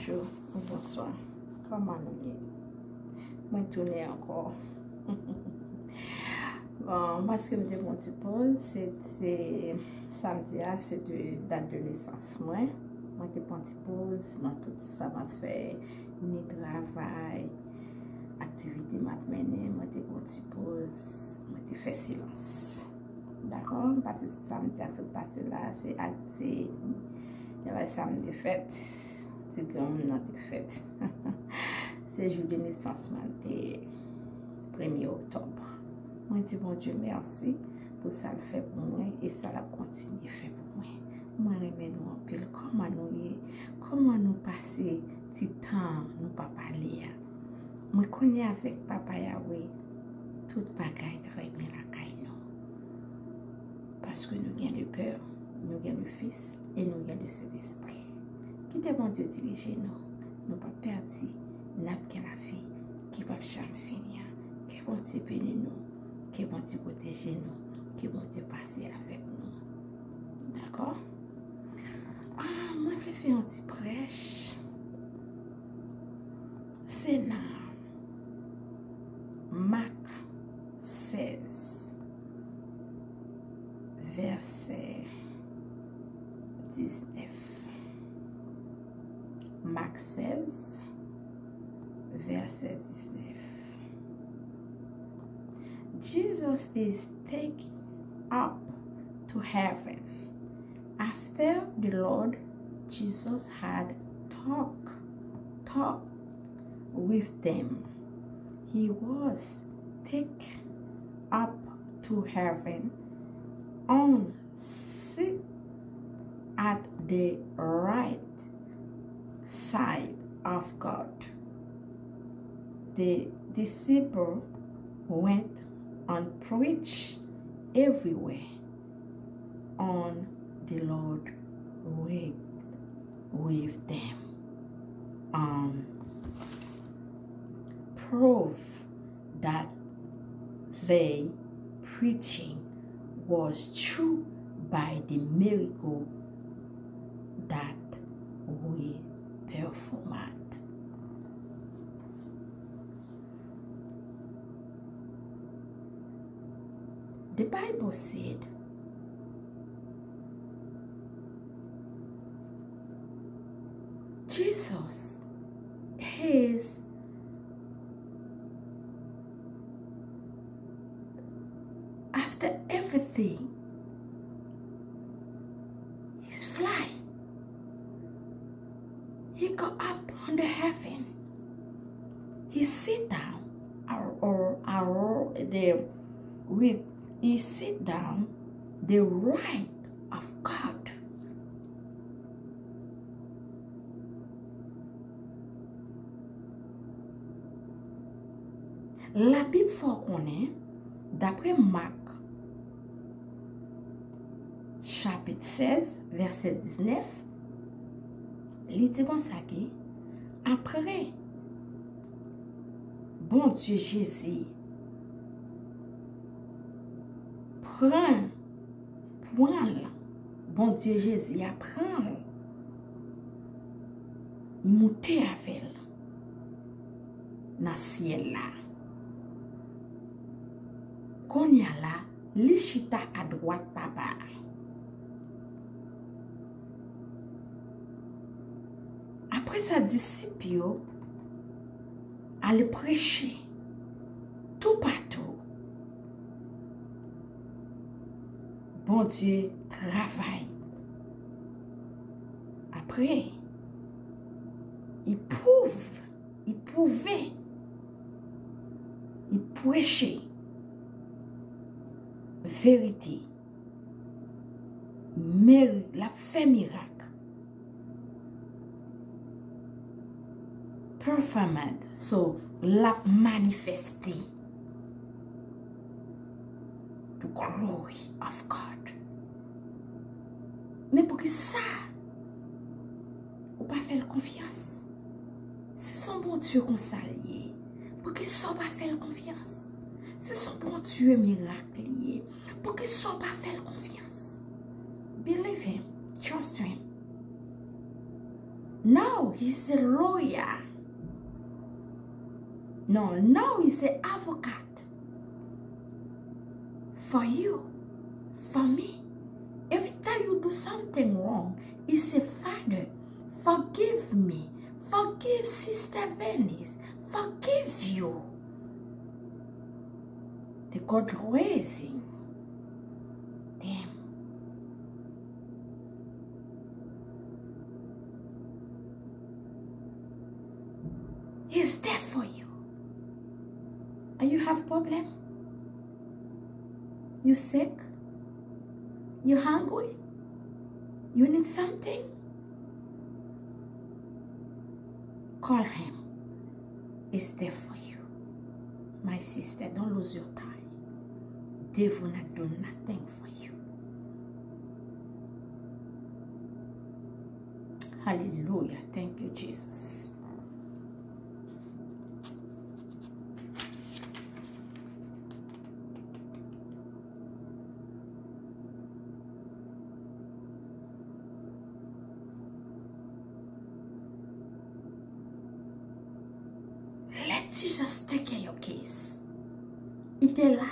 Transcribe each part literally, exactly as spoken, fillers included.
Bonjou ou bonswa. Kòman nou ye? Mwen tounen ankò. Bon, paske m te pran ti poz, se, se samdi a, se de dat de nesans mwen. Mwen te pran ti poz nan tout sa m ap fè, ni travay, aktivite m ap mennen, mwen te pran ti poz, mwen te fè silans. Dakò? Paske samdi a sot pase la, se ak, se, se lè sa m te fèt, ti granmoun nan te fèt. Se jou de nesans mwen te premye oktòb. Mwen di Bondye mèsi pou sa l fè pou mwen e sa l ap kontinye fè pou mwen. Mwen renmen nou anpil. Kòman nou ye? Kòman nou pase ti tan nou pa pale a? Mwen konnen avèk Papa Yawe, tout bagay trè byen lakay nou. Paske nou gen le Pè, nou gen le Fis e nou gen le Sentespri. Kite Bondye dirije nou. Nou p ap pèdi, n ap gen lavi ki p ap janm fini an. Ke Bondye beni nou, ke Bondye pwoteje nou, ke Bondye pase avèk nou. Dakò? Ah, mwen vle fè yon ti prèch. Se nan Mak sèz, vèsè diznèf. Mak sèz, vèsè diznèf. Jesus is taken up to heaven. After the Lord Jesus had talk, talked with them, he was taken up to heaven and sit at the right side of God. The disciple went and preached everywhere, and the Lord went with them. Um, prove that their preaching was true by the miracle that we performed. The Bible said, Jesus is, after everything, he's fly. He go up on the heaven. He sit down, or, or, or the, with, he sit down the right of God. Labib fè w konnen, dapre Mak, chapit sèz, vèsè diznèf, li di konsa ke apre Bondye Jezi pran, pran l, Bondye Jezi a pran l, li moute avè l nan syèl la. Kounye a la, li chita adwat Papa a. Apre sa, disip yo ale preche toupatou. Bondye travay. Apre, li pwouve, li pwouve, li preche verite. Meri, l ap fè mirak. Performed, so, l ap manifeste the glory of God. Men poukisa ou pa fè l konfyans? Si se yon Bondye konsa l ye, poukisa w pa fè l konfyans? Si se yon Bondye mirak li ye, poukisa w pa fè l konfyans? Believe him, trust him. Now he's a lawyer. No, now he's an advocate for you, for me. Every time you do something wrong, he say, "Father, forgive me. Forgive Sister Venice. Forgive you." The God raising them. He's there for you. And you have problem? You sick? You hungry? You need something? Call him. He's there for you. My sister, don't lose your time. Devil not do nothing for you. Hallelujah. Thank you, Jesus. Let Jesus take care your case. Li te la.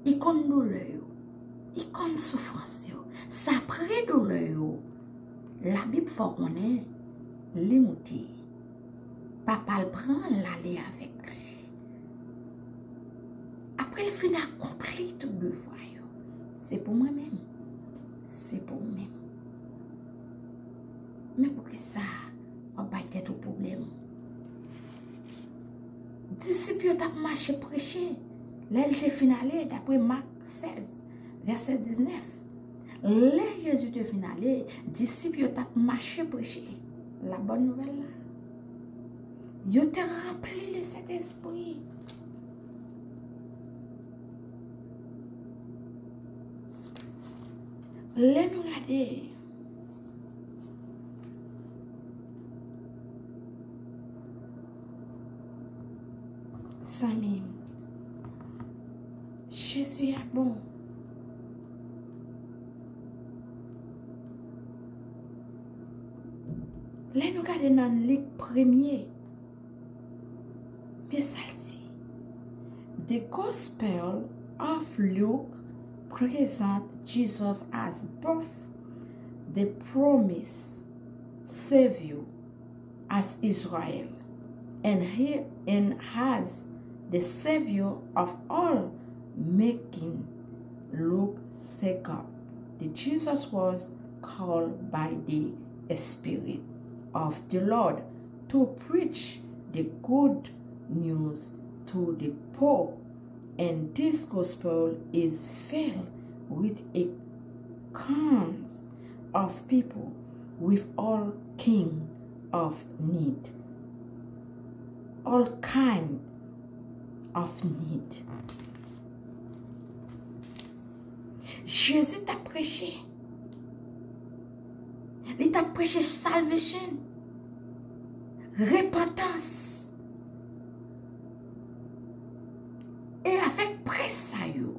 Li konn doulè yo. Li konn soufrans yo. Sa pre doulè yo. Labib fè w konnen li moute. Papa l pran l ale avèk li. Apre l fin akonpli tout devwa yo, se pou mwen menm. Se pou ou menm. Men poukisa w ap bay tèt ou pwoblèm? Disip yo t ap mache preche lè l te fin ale, dapre Mak sèz, vèsè diznèf. Lè Jezi te fin ale, disip yo t ap mache preche la bòn nouvèl la. Yo te ranpli le Sentespri. Lè nou gade, zanmi m, Jezi a bon. Lè nou gade nan Lik premye, men sa l di, The Gospel of Luke present Jesus as both the promised Savior as Israel, and he and as the Savior of all, making Luke second. The Jesus was called by the Spirit of the Lord to preach the good news to the poor, and this gospel is filled with a kinds of people with all kind of need. All kind of need. Jezi t ap preche. Li t ap preche salvation, repantans. E avèk prèch sa yo,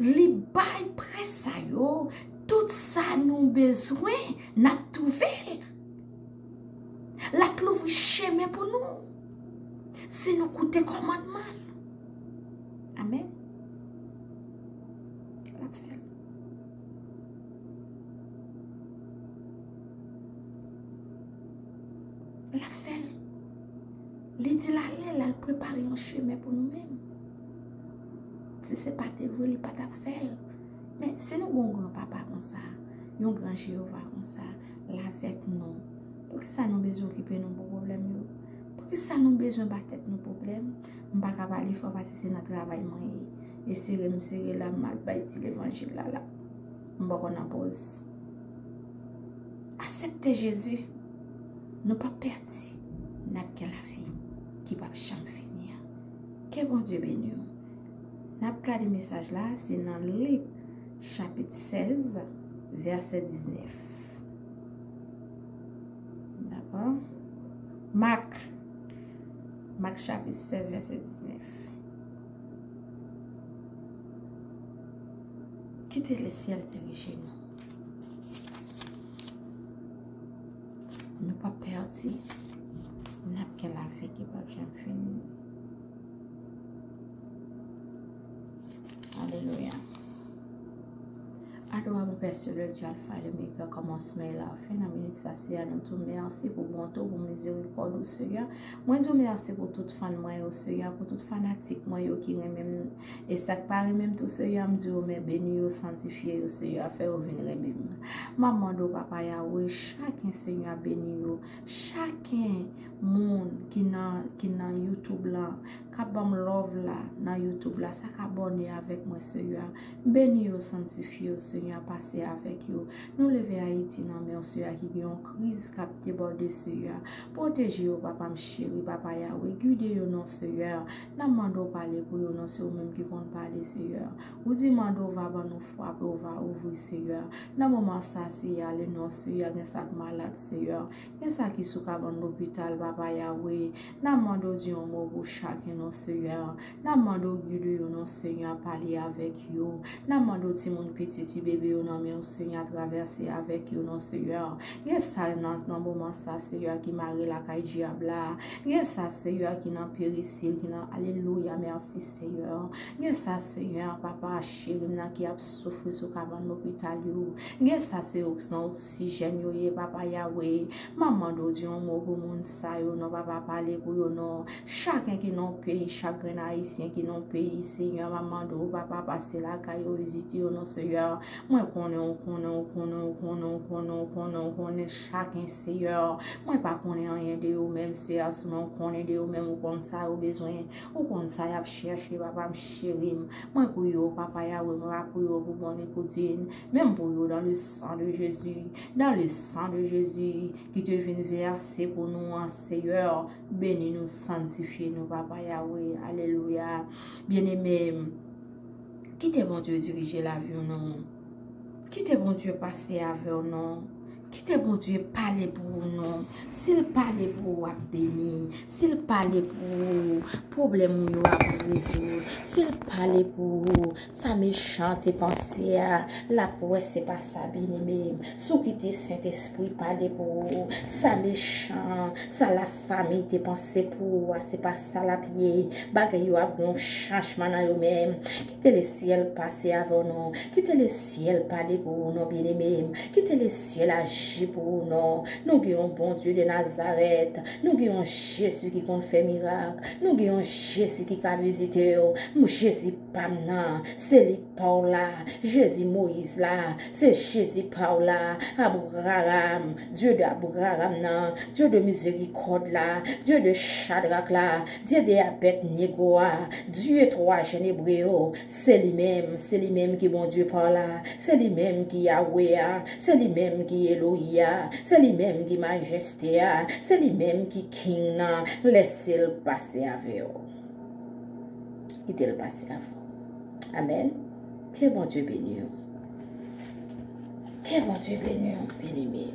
li bay prèch sa yo tout sa nou bezwen, n ap twouve l. L ap louvri chemen pou nou si nou koute kòmandman l. Amèn. L ap fè l. L ap fè l. Li di l ale, l al prepare yon chemen pou nou menm. Si se pa te vre, li pa t ap fè l. Men si nou gen yon gran papa konsa, yon gran Jewova konsa, l avèk nou, poukisa nou bezwen okipe nou pou pwoblèm yo? Poukisa nou bezwen ba tèt nou pwoblèm? M pa ka pale fò paske se nan travay mwen ye. E sere m sere la, m al bay ti levanjil la la. M poko nan poz. Aksepte Jezi. Nou p ap pèdi. N ap gen lavi ki p ap janm fini an. Ke Bondye beni w. N ap gade mesaj la, se nan Lik chapit sèz, vèsè diznèf. Dakò? Mak. Mak chapit sèz, vèsè diznèf. Kite lesyèl dirije nou. Nou P ap pèdi. N ap gen lavi ki p ap janm fini. Alelouya. Adorable Père Céleste, Alpha et l'Oméga, kòmansman e lafen, nan minit sa, Seyè, nou di w mèsi pou bonte w, pou mizerikòd ou, Seyè. Mwen di w mèsi pou tout fan mwen yo, Seyè, pou tout fanatik mwen yo ki renmen m. E sa k pa renmen m tou, Seyè, m di yo, men beni yo, sanktifye yo, Seyè, fè yo vin renmen m. M ap mande w, Papa Yawe, chaken, Seyè, beni yo. Chaken moun ki nan, ki nan YouTube la, k ap ban m love la nan YouTube la, sa k abòne avèk mwen, Seyè, beni yo, sanktifye yo, Seyè, pase avèk yo. Nou leve Ayiti nan men w, Seyè, ki gen yon kriz k ap debòde, Seyè. Pwoteje yo, Papa m cheri, Papa Yawe, gide yo non, Seyè. N ap mande w pale pou yo non, se ou menm ki konn pale, Seyè. Ou di mande w va ban nou, frape w va ouvri, Seyè. Nan moman sa, Seyè, ale non, Seyè, gen sa k malad, Seyè. Gen sa ki sou kabann lopital, Papa Yawe. N ap mande w di yon mo pou chaken non, Seyè. N ap mande w gide yo non, Seyè, pale avèk yo. N ap mande w timoun piti, ti bebe yo nan men w, Seyè, travèse avèk yo non, Seyè. Gen sa nan, nan moman sa, Seyè, ki mare lakay dyab la. Gen sa, Seyè, ki nan perisil, ki nan, alelouya, mèsi, Seyè. Gen sa, Seyè, Papa cheri m nan ki ap soufri sou kabann lopital yo. Gen sa, se oks-, nan oksijèn yo ye, Papa Yawe. M ap mande w di yon mo pou moun sa yo non, Papa, pale pou yo non. Chaken ki nan peyi, chak grenn Ayisyen ki nan peyi, Seyè, m ap mande w, Papa, pase lakay yo, vizite yo non, Seyè. Mwen konnen w konnen, w konnen, w konnen, w konnen, w konnen, w konnen chaken, Seyè. Mwen pa konnen anyen de yo menm, Seyè, sèlman w konnen de yo menm, ou konn sa yo bezwen, ou konn sa y ap chèche, Papa m cheri m. Mwen priye w, Papa Yawe, mwen pa priye w pou bon ni pou din, men m priye w dans le sang de Jésus, dans le sang de Jésus, ki te vin vèse pou nou an, Seyè. Beni nou, sanktifye nou, Papa Yawe. Alelouya. Byeneme, kite Bondye dirije lavi w non. Kite Bondye pase avè w non. Kite Bondye pale pou ou non. Si l pale pou ou, w ap beni. Si l pale pou ou, pwoblèm ou yo ap rezoud. Si l pale pou ou, sa mechan te panse a, l ap wè se pa sa, byeneme m. Si w kite Sentespri pale pou ou, sa mechan, sa lafanmi te panse pou ou a, se pa sa l ap ye. Bagay yo ap gen yon chanjman nan yo menm. Kite lesyèl pase avè w non. Kite lesyèl pale pou ou non, byeneme m. Kite lesyèl aji pou ou non. Nou gen yon Bondye de Nazarèt. Nou gen yon Jezi ki konn fè mirak. Nou gen yon Jezi ki ka vizite w. Jezi pa m nan, se li pa w la. Jezi Moyiz la, se Jezi pa w la. Abraram, Dye de Abraram nan, Dye de mizerikòd la, Dye de Chadrak la, Dye de Abèdnego a, Dye twa jèn Ebre yo, se li menm, se li menm ki Bondye pa w la, se li menm ki Yawe a, se li menm ki Eloyi a, se li menm ki Majeste a, se li menm ki King nan, lèse l pase avè w. Kite l pase avè w. Amèn. Ke Bondye beni w. Ke Bondye beni w, byeneme.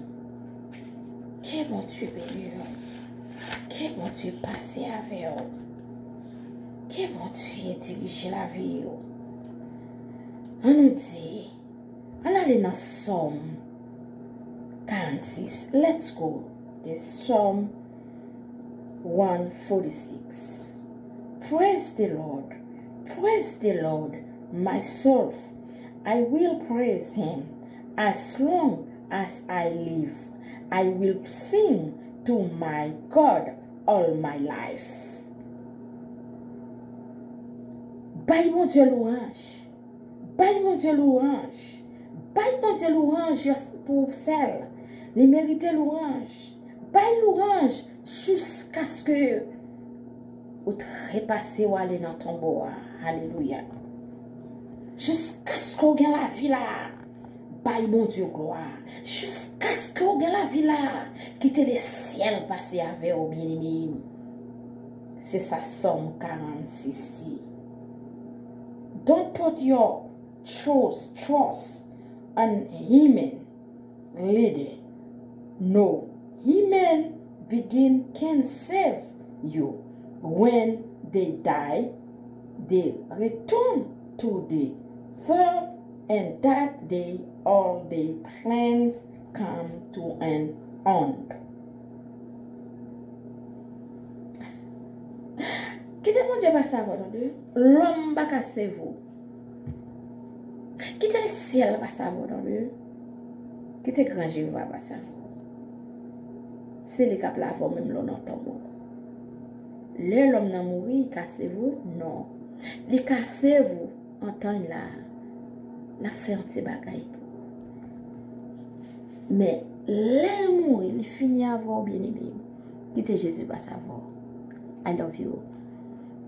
Ke Bondye beni w. Ke Bondye pase avè w. Ke Bondye dirije lavi w. Ann nou di, ann ale nan Sòm karannsis. Let's go. The Psalm one forty-six. Praise the Lord. Praise the Lord, my soul. I will praise him as long as I live. I will sing to my God all my life. Bay Bondye lwanj. Bay Bondye lwanj. Bay Bondye lwanj pou ou sèl. Li merite lwanj. Bay lwanj jiskaske ou trepase w ale nan tonbo a. Alelouya. Jiskaske w gen lavi la, bay Bondye glwa. Jiskaske w gen lavi la, kite lesyèl pase avè w, byeneme. Se sa Sòm karannsis di. Don't put your trust, trust on human leader. No human being can save you. When they die, they return to the earth, and that day all the plans come to an end. Bondye pa save w, tande. Lòm pa ka save w. Kite lesyèl pa save w, tande. Kite gran Jewova pa save w. Se li k ap lave w menm lè w nan tonbo. Lè lòm nan mouri, li ka save w? Non. Li ka save w an tan l la. L ap fè yon ti bagay pou ou. Men, lè l mouri, li fini avè w, byeneme. Kite Jezi pa save w. I love you.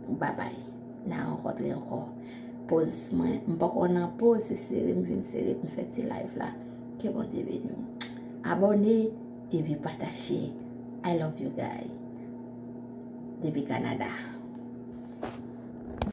Bye bye. N a rankontre ankò. Poz mwen, m poko nan poz, se sere m vin sere pou m fè ti live la. Ke Bondye beni w. Abòne epi pataje. I love you guys. Depi Kanada.